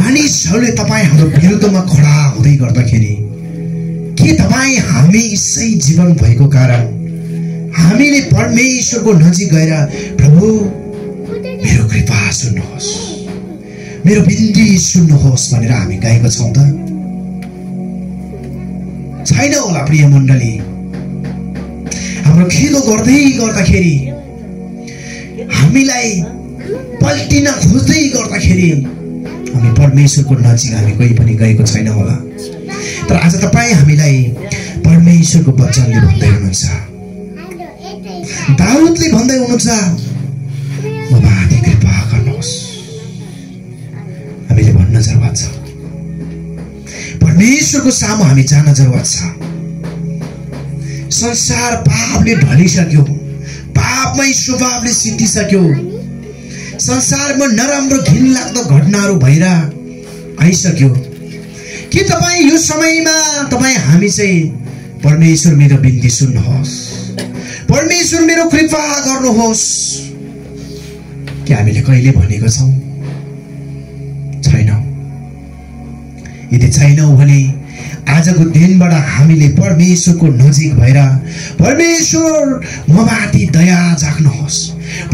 मानिसहरूले तपाईँ हाम्रो विरुद्धमा खडा हुँदै गर्दाखेरि के तपाईँ हामी सही जीवन भएको कारण हामीले परमेश्वरको नजिक गएर प्रभु मेरो कृपा सुन्नुहोस्, मेरो बिन्ती सुन्नुहोस् भनेर हामी गाएको छौँ त? छैन होला प्रिय मण्डली। हाम्रो खेदो गर्दै गर्दाखेरि हामीलाई पल्टिन खोज्दै गर्दाखेरि हामी परमेश्वरको नजिक हामी कोही पनि गएको छैन होला। तर आज तपाईँ हामीलाई परमेश्वरको वचनले भन्दै हुनुहुन्छ, दाउदले भन्दै हुनुहुन्छ म माथि कृपा गर्नुहोस्। हामीले भन्न जरुरत छ, परमेश्वरको सामु हामी जान जरुरत छ। संसार पापले ढलिसक्यो, पापमै स्वभावले सिद्धिसक्यो, संसारमा नराम्रो घिनलाग्दो घटनाहरू भएर आइसक्यो। के तपाईँ यो समयमा तपाईँ हामी चाहिँ परमेश्वर मेरो बिन्ती सुन्नुहोस्, परमेश्वर मेरो कृपा गर्नुहोस् के हामीले कहिले भनेको छौँ? छैनौँ। यदि छैनौँ भने आजको दिनबाट हामीले परमेश्वरको नजिक भएर परमेश्वर म माथि दया जाग्नुहोस्,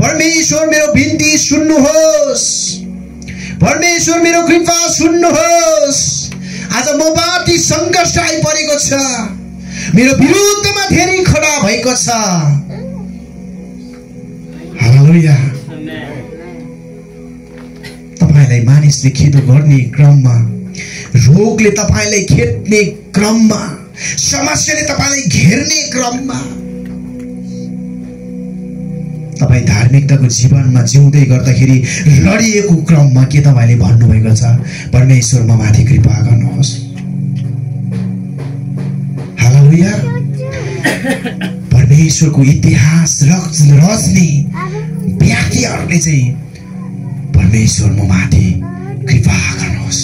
परमेश्वर मेरो बिन्ती सुन्नुहोस्, परमेश्वर मेरो कृपा सुन्नुहोस्। आज म माथि सङ्कट आइपरेको छ, मेरो विरुद्धमा धेरै खडा भएको छ। हालेलुया। तपाईलाई मानिसले खेदो गर्ने क्रममा, रोगले तपाईलाई खेद्ने क्रममा, समस्याले तपाईलाई घेर्ने क्रममा तपाई धार्मिकताको जीवनमा जिउँदै गर्दाखेरि लडिएको क्रममा के तपाईले भन्नुभएको छ? परमेश्वर म माथि कृपा गर्नुहोस्। हालेलुया। परमेश्वरको इतिहास रच्ने व्यक्तिहरूले चाहिँ परमेश्वर म माथि कृपा गर्नुहोस्।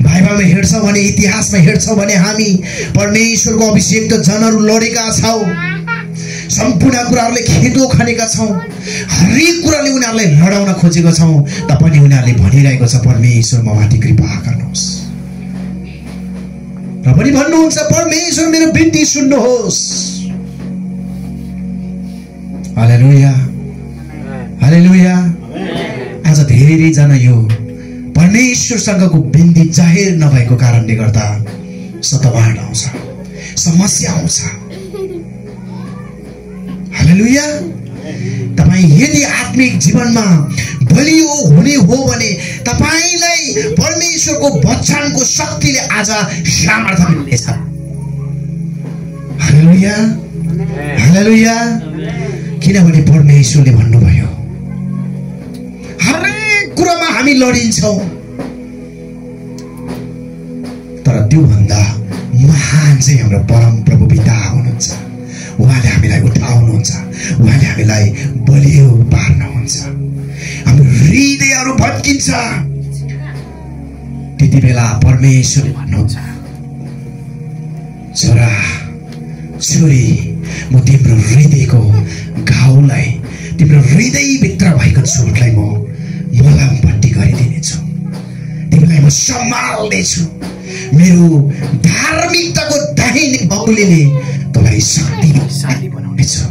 बाइबलमा हेर्छौँ भने, इतिहासमा हेर्छौँ भने हामी परमेश्वरको अभिषेक जनहरू लडेका छौँ, सम्पूर्ण कुराहरूले खेदो खनेका छौँ, हरेक कुराले उनीहरूलाई लडाउन खोजेको छौँ, तपाईँ उनीहरूले भनिरहेको छ परमेश्वर म माथि कृपा गर्नुहोस्। र पनि भन्नुहुन्छ परमेश्वर मेरो बिन्ती सुन्नुहोस्। हालेलुया, हालेलुया। आज धेरैजना यो परमेश्वरसँगको बिन्ती जाहेर नभएको कारणले गर्दा सतावाट आउँछ, समस्या आउँछ। हालेलुया। तपाईँ यदि आत्मिक जीवनमा बलियो हुने हो भने तपाईलाई परमेश्वरको वचनको शक्तिले आज सामर्थ्य मिल्नेछ। हालेलुया, हालेलुया। किनभने परमेश्वरले भन्नुभयो हरेक कुरामा हामी लडिन्छौँ, तर त्योभन्दा महान चाहिँ हाम्रो परम प्रभु पिता हुनुहुन्छ। उहाँले हामीलाई उठाउनुहुन्छ, उहाँले हामीलाई बलियो पार्नुहुन्छ। हाम्रो हृदयहरू भत्किन्छ, त्यति बेला परमेश्वरले भन्नुहुन्छ छोरा छोरी म तिम्रो हृदयको घाउलाई, तिम्रो हृदयभित्र भएको चोटलाई म मलमपट्टि गरिदिनेछु, तिमीलाई म सम्हाल्नेछु। मेरो धार्मिकताको दाहिने बाहुलीले तँलाई शक्तिशाली बनाउनेछु।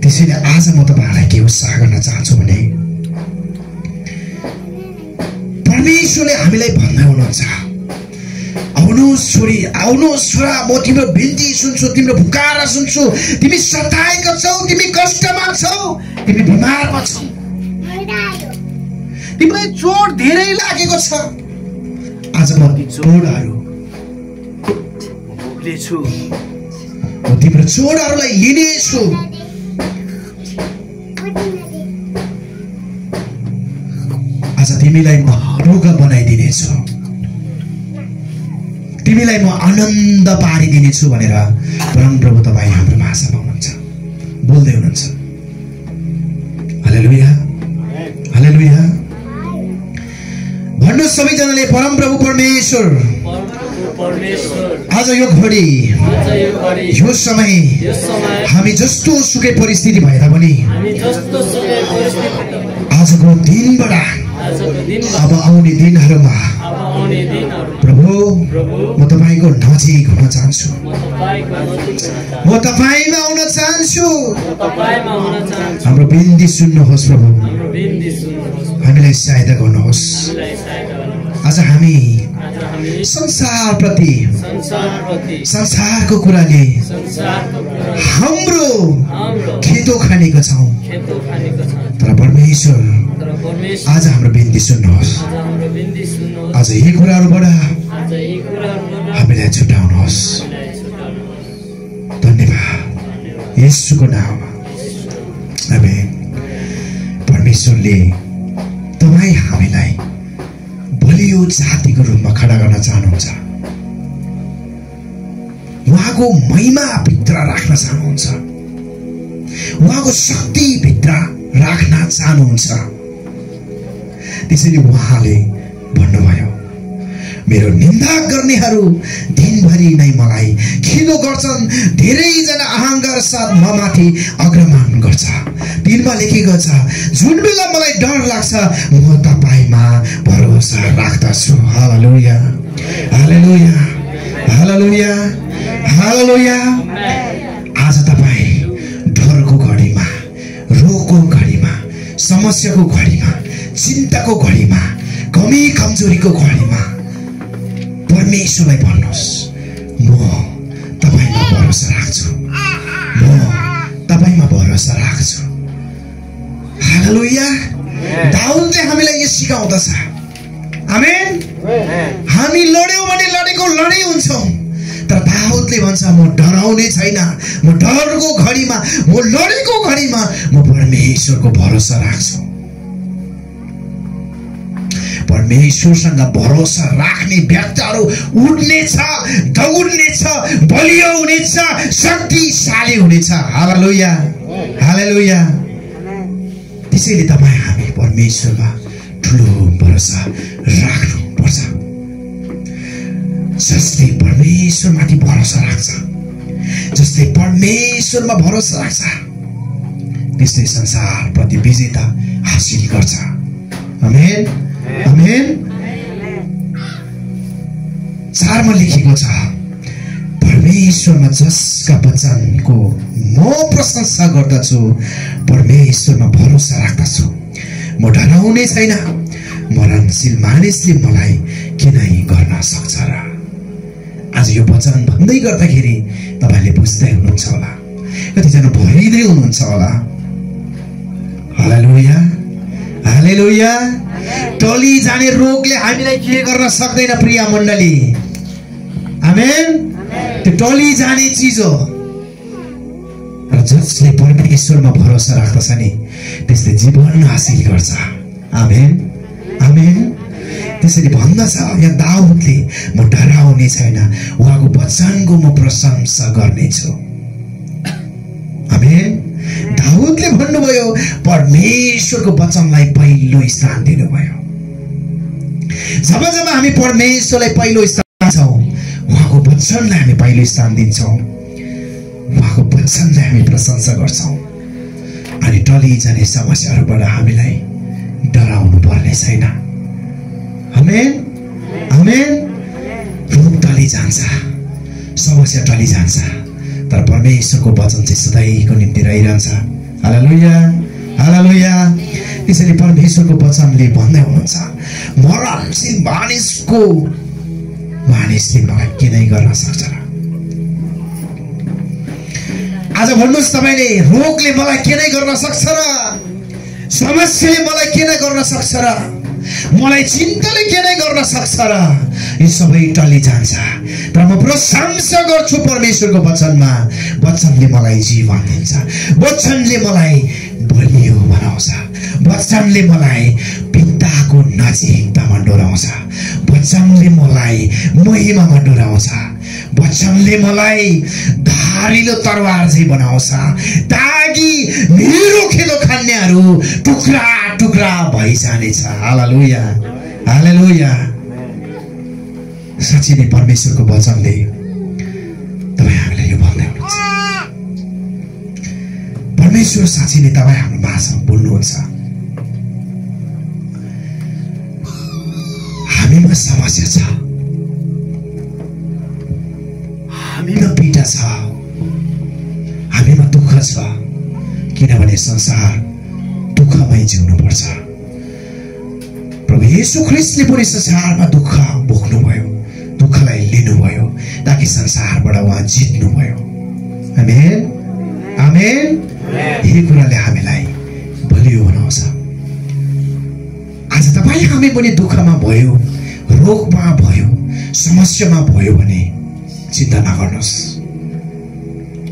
त्यसैले आज म तपाईहरुलाई के उत्साह गर्न चाहन्छु भने परमेश्वरले हामीलाई भन्दै हुनुहुन्छ आउनुहोस् छोरी, आउनुहोस् छोरा, म तिम्रो बिन्ती सुन्छु, तिम्रो पुकार सुन्छु। तिमी सताएका छौ, तिमी कष्टमा छौ, तिमी बिमारमा छौ, तिमीलाई चोट धेरै लागेको छ। आज म ती चोटहरू भोग्नेछु, म तिम्रो चोटहरूलाई लिनेछु। आज तिमीलाई म रोग बनाइदिनेछु, तिमीलाई म आनन्द पारिदिनेछु भनेर परमप्रभु तपाईँ हाम्रो भाषामा हुनुहुन्छ, बोल्दै हुनुहुन्छ। हालेलुया, हालेलुया। भन्नु सबैजनाले परमप्रभु परमेश्वर आज यो घडी, यो समय हामी जस्तो सुकै परिस्थिति भए तापनि आज आजको दिनबाट अब आउने दिनहरूमा प्रभु म तपाईको नजिक हुन चाहन्छु, म तपाईमा आउन चाहन्छु। हाम्रो बिन्ती सुन्नुहोस् प्रभु, हामीलाई सहायता गर्नुहोस्। आज हामी संसारप्रति संसारको कुराले हाम्रो खेतो खानेको छौँ, तर परमेश्वर आज हाम्रो बिन्ती सुन्नुहोस्। आज यी कुराहरूबाट हामीलाई छुटाउनुहोस्। धन्यवाद येशूको नाममा, आमेन। परमेश्वरले तपाईँ हामीलाई बलियो जातिको रूपमा खडा गर्न चाहनुहुन्छ। उहाँको महिमा भित्र राख्न चाहनुहुन्छ, उहाँको शक्ति भित्र राख्न चाहनुहुन्छ। त्यसैले उहाँले भन्नुभयो, मेरो निन्दा गर्नेहरू दिनभरि नै मलाई खिलो गर्छन्, धेरैजना अहंकार साथ ममाथि आक्रमण गर्छ। दिनमा लेखेको छ, जुन बेला मलाई डर लाग्छ म तपाईमा भरोसा राख्दछु। हालेलुया, हालेलुया, हालेलुया, हालेलुया। आज तपाईँ डरको घडीमा, रोगको घडीमा, समस्याको घडीमा, चिन्ताको घडीमा, कमी कमजोरीको घडीमा परमेश्वरलाई भन्नुहोस्, म तपाईमा भरोसा राख्छु, म तपाईमा भरोसा राख्छु। हालेलुया। दाउदले हामीलाई यो सिकाउँदछ, आमेन। हामी लड्यौँ भने लडेको लडै हुन्छौँ, तर दाउदले भन्छ म डराउने छैन, म डरको घडीमा, म लडेको घडीमा म परमेश्वरको भरोसा राख्छु। परमेश्वरसँग भरोसा राख्ने व्यक्तिहरू उठ्नेछ, दौड्नेछ, बलियो हुनेछ, शक्तिशाली हुनेछ। हालेलुया, हालेलुया। त्यसैले तपाईँ हामी परमेश्वरमा ठुलो भरोसा राख्नुपर्छ। जसले परमेश्वरमाथि भरोसा राख्छ, जसले परमेश्वरमा भरोसा राख्छ, त्यसले संसारप्रति विजेता हासिल गर्छ। आमेन, आमेन। 4 मा लेखेको छ, परमेश्वरमा जसका वचनको म प्रशंसा गर्दछु, परमेश्वरमा भरोसा राख्दछु, म डराउने छैन, मरणशील मानिसले मलाई किन गर्न सक्छ र। आज यो वचन भन्दै गर्दाखेरि तपाईले बुझ्दै हुनुहुन्छ होला, कतिजना भरिँदै हुनुहुन्छ होला। हालेलुया, हालेलुया। टली जाने रोगले हामीलाई के गर्न सक्दैन प्रिय मण्डली, आमेन। त्यो टली जाने चिज हो, र जसले परमेश्वरमा भरोसा राख्दछ नि त्यसले जीवन हासिल गर्छ। आमेन, आमेन। त्यसैले भन्दछ यहाँ दाउदले, म डराउने छैन, उहाँको वचनको म प्रशंसा गर्नेछु। आमेन। दाउदले भन्नुभयो, परमेश्वरको वचनलाई पहिलो स्थान दिनुभयो। जब जब हामी परमेश्वरलाई पहिलो स्थान दिन्छौँ, उहाँको वचनलाई हामी पहिलो स्थान दिन्छौँ, उहाँको वचनलाई हामी प्रशंसा गर्छौँ, अनि टली जाने समस्याहरूबाट हामीलाई डराउनु पर्ने छैन। आमेन, आमेन। रोग टली जान्छ, समस्या टली जान्छ, तर परमेश्वरको वचन चाहिँ सधैँको निम्ति रहिरहन्छ। हालेलुया, हालेलुया। त्यसैले परमेश्वरको वचनले भन्दै हुनुहुन्छ, मरणशील मानिसले मलाई के नै गर्न सक्छ र। आज भन्नुहोस् तपाईँले, रोगले मलाई के नै गर्न सक्छ र, समस्याले मलाई के नै गर्न सक्छ र, मलाई चिन्ताले के नै गर्न सक्छ र। यो सबै टली जान्छ, तर म प्रशंसा गर्छु परमेश्वरको वचनमा। वचनले मलाई जीवन दिन्छ, वचनले मलाई बलियो बनाउँछ, वचनले मलाई पिताको नजिकतामा डोराउँछ, वचनले मलाई महिमामा डोराउँछ, वचनले मलाई धारिलो तरवार चाहिँ बनाउँछ, ताकि मेरो खेलो खान्नेहरू टुक्रा टुक्रा भइजानेछ। हालेलुया, हालेलुया। साँच्चै नै परमेश्वरको वचनले तपाईँ हामीलाई यो भन्दै हुनुहुन्छ। परमेश्वर साँच्चै नै तपाईँ हाम्रो माझमा बोल्नुहुन्छ। समस्या छ, हामीमा पीडा छ, हामीमा दुःख छ, किनभने संसार दुःखमै जिउनु पर्छ। प्रभु येशू ख्रीष्टले पनि संसारमा दुःख भोग्नुभयो, दुःखलाई लिनुभयो ताकि संसारबाट उहाँ जित्नुभयो। आमेन आमेन। यही कुराले हामीलाई बलियो बनाउँछ। आज तपाईँ हामी पनि दुःखमा भयो, रोगमा भयो, समस्यामा भयो भने चिन्ता नगर्नुहोस्।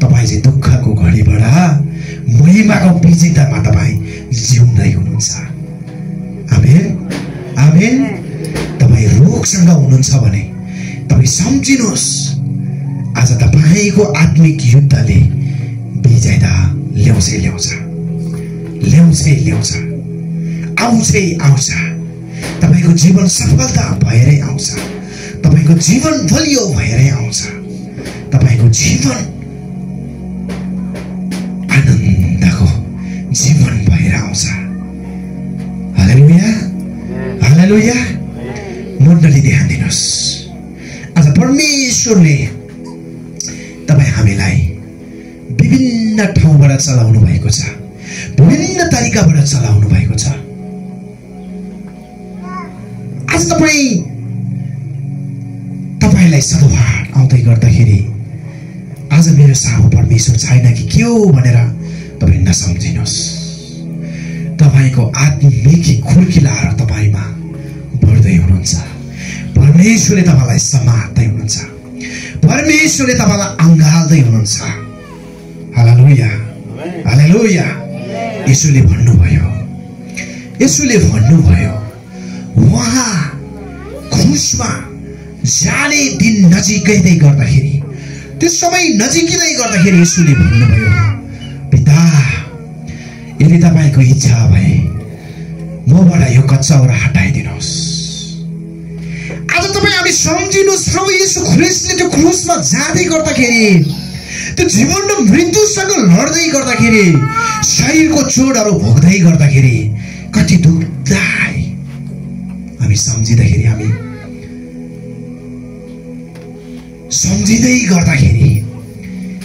तपाईँ चाहिँ दुःखको घडीबाट महिमाको विजेतामा तपाईँ जिउँदै हुनुहुन्छ। आमेन आमेन। तपाईँ रोगसँग हुनुहुन्छ भने तपाईँ सम्झिनुहोस्, आज तपाईँको आत्मिक युद्धले विजयता ल्याउँछै ल्याउँछ, ल्याउँछै ल्याउँछ, आउँछै आउँछ। तपाईँको जीवन सफलता भएरै आउँछ, तपाईँको जीवन बलियो भएरै आउँछ, तपाईँको जीवन आनन्दको जीवन भएर आउँछ। हालेलुया हालेलुया। मण्डली ध्यान दिनुहोस्, आज परमेश्वरले तपाईँ हामीलाई विभिन्न ठाउँबाट चलाउनु भएको छ, विभिन्न तरिकाबाट चलाउनु भएको छ। आज तपाईँलाई सदभाव आउँदै गर्दाखेरि आज मेरो सामु परमेश्वर छैन कि के हो भनेर तपाईँ नसम्झिनुहोस्। तपाईँको आत्मिक खुर्किलाहरू तपाईँमा बढ्दै हुनुहुन्छ। परमेश्वरले तपाईँलाई समात्दै हुनुहुन्छ, परमेश्वरले तपाईँलाई अँगाल्दै हुनुहुन्छ। हालेलुया हालेलुया। यसुले भन्नुभयो, यसुले भन्नुभयो उहाँ क्रुसमा जाने दिन नजिकै गर्दाखेरि, त्यो समय नजिकै गर्दाखेरि यसुले भन्नुभयो, पिता यदि तपाईँको इच्छा भए मबाट यो कच्चाउरा हटाइदिनुहोस्। आज तपाईँ हामी सम्झिनुहोस्, प्रभु येशू ख्रीष्टले त्यो क्रुसमा जाँदै गर्दाखेरि, त्यो जीवन र मृत्युसँग लड्दै गर्दाखेरि, शरीरको चोटहरू भोग्दै गर्दाखेरि कति दुःखदायी हामी सम्झिँदाखेरि, हामी सम्झिँदै गर्दाखेरि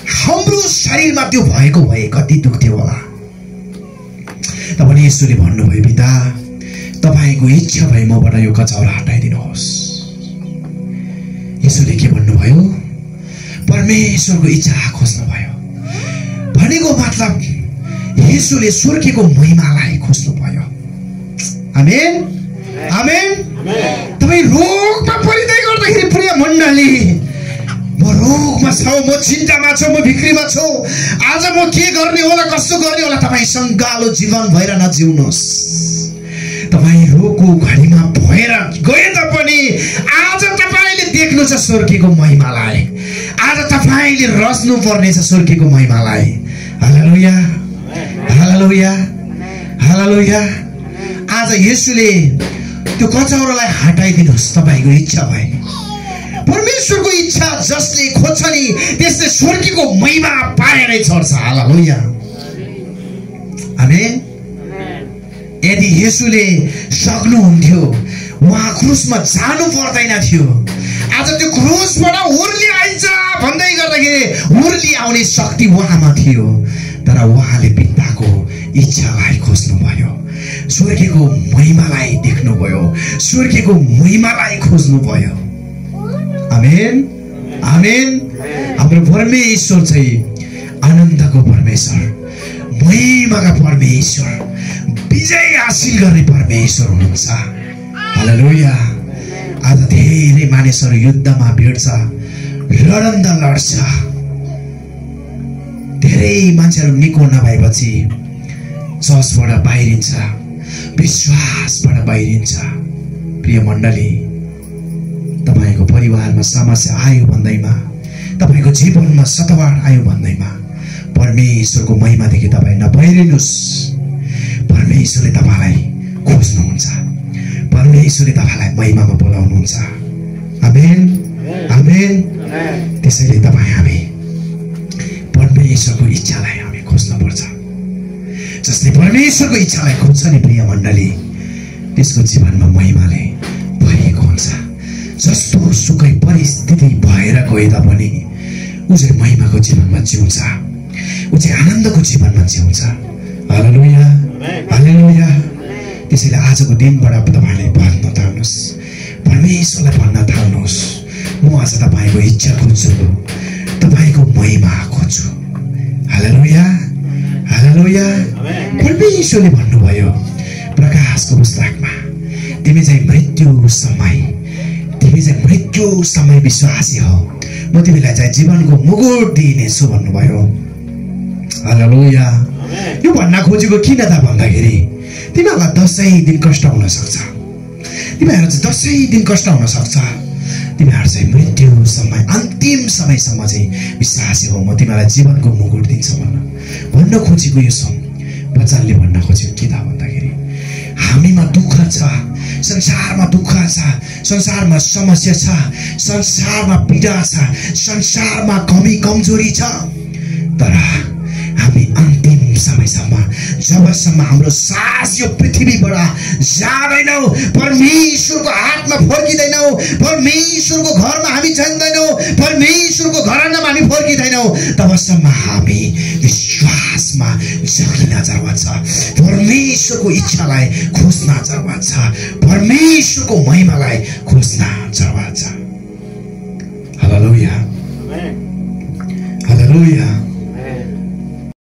हाम्रो शरीरमा त्यो भएको भए कति दुःख थियो होला। तपाईँ येशूले भन्नुभयो, पिता तपाईँको इच्छा भए मबाट यो कचौरा हटाइदिनुहोस्। येशूले के भन्नुभयो? परमेश्वरको इच्छा खोज्नुभयो। भनेको मतलब येशूले स्वर्गको महिमालाई खोज्नुभयो। आमेन आमेन। तपाईँ रोगमा परिँदै गर्दाखेरि प्रिय मण्डली, म रोगमा छु, म चिन्तामा छु, म बिक्रीमा छु, आज म के गर्ने होला, कस्तो गर्ने होला, तपाईँ सङ्गालो जीवन भएर नजिउनुहोस्। तपाईँ रोगको घडीमा भएर गए तापनि आज तपाईँले देख्नु छ स्वर्गको महिमालाई, आज तपाईँले रच्नु पर्नेछ स्वर्गको महिमालाई। हालेलुया हालेलुया हालेलुया। आज येशूले त्यो कचौरालाई हटाइदिनुहोस् तपाईँको इच्छा भए। परमेश्वरको इच्छा जसले खोज्छ नि त्यसले स्वर्गको महिमा पाएरै छोड्छ। Hallelujah amen. यदि येशूले सक्नुहुन्थ्यो उहाँ क्रुसमा जानु पर्दैन थियो। आज त्यो क्रुसबाट उर्ली आइन्छ भन्दै गर्दाखेरि उर्ली आउने शक्ति उहाँमा थियो, तर उहाँले पिताको इच्छालाई खोज्नुभयो, स्वर्गको महिमालाई देख्नुभयो, स्वर्गको महिमालाई खोज्नुभयो। आमेन आमेन। हाम्रो परमेश्वर चाहिँ आनन्दको परमेश्वर, महिमाका परमेश्वर, विजय हासिल गर्ने परमेश्वर हुनुहुन्छ। हालेलुया। आज धेरै मानिसहरू युद्धमा भिड्छ, लडन्दा लड्छ। धेरै मान्छेहरू निको नभएपछि चर्चबाट बाहिरिन्छ, विश्वासबाट बाहिरिन्छ। प्रिय मण्डली, तपाईँको परिवारमा समस्या आयो भन्दैमा, तपाईँको जीवनमा सतवार आयो भन्दैमा परमेश्वरको महिमादेखि तपाईँ नबाहिरिनुहोस्। परमेश्वरले तपाईँलाई खोज्नुहुन्छ, परमेश्वरले तपाईँलाई महिमामा बोलाउनुहुन्छ। आमेन आमेन। त्यसैले तपाईँ हामी परमेश्वरको इच्छालाई हामी खोज्नुपर्छ। जसले परमेश्वरको इच्छालाई खोज्छ नि प्रिय मण्डली, त्यसको जीवनमा महिमाले भरिएको हुन्छ। जस्तो सुकै परिस्थिति भएर गए तापनि ऊ चाहिँ महिमाको जीवनमा जिउँछ, ऊ चाहिँ आनन्दको जीवनमा जिउँछ। हालेलुया, हालेलुया। त्यसैले आजको दिनबाट तपाईले भन्न थाल्नुहोस्, परमेश्वरलाई भन्न थाल्नुहोस्, म आज तपाईको इच्छा खोज्छु, तपाईको महिमा खोज्छु। हालेलुया, हालेलुया। परमेश्वरले भन्नुभयो प्रकाशको पुस्तकमा, तिमी चाहिँ मृत्यु समय विश्वासी हो, म तिमीलाई चाहिँ जीवनको मुकुट दिनेछु भन्नुभयो। हालेलुया। यो भन्न खोजेको किन त भन्दाखेरि तिमीहरूलाई 10 दिन कष्ट हुन सक्छ, तिमीहरू चाहिँ 10 दिन कष्ट हुन सक्छ, तिमीहरू चाहिँ मृत्यु समय अन्तिम समयसम्म चाहिँ विश्वासी हो, म तिमीलाई जीवनको मुकुट दिन्छु भन्न खोजेको यो वचनले भन्न खोजेको के त भन्दाखेरि हामीमा दुःख छ, संसारमा दुःख छ, संसारमा समस्या छ, संसारमा पीडा छ, संसारमा कमी कमजोरी छ, तर हामी अन्तिम समयसम्म जबसम्म हाम्रो सास यो पृथ्वीबाट जाँदैनौ, परमेश्वरको हातमा फर्किँदैनौ, परमेश्वरको घरमा हामी जाँदैनौ, परमेश्वरको घरानामा हामी फर्किँदैनौ, तबसम्म हामी विश्वासमा जगिन जरुरत छ, परमेश्वरको इच्छालाई खोज्न जरुरत छ, परमेश्वरको महिमालाई खोज्न जरुरत छ। हालेलुया, हालेलुया।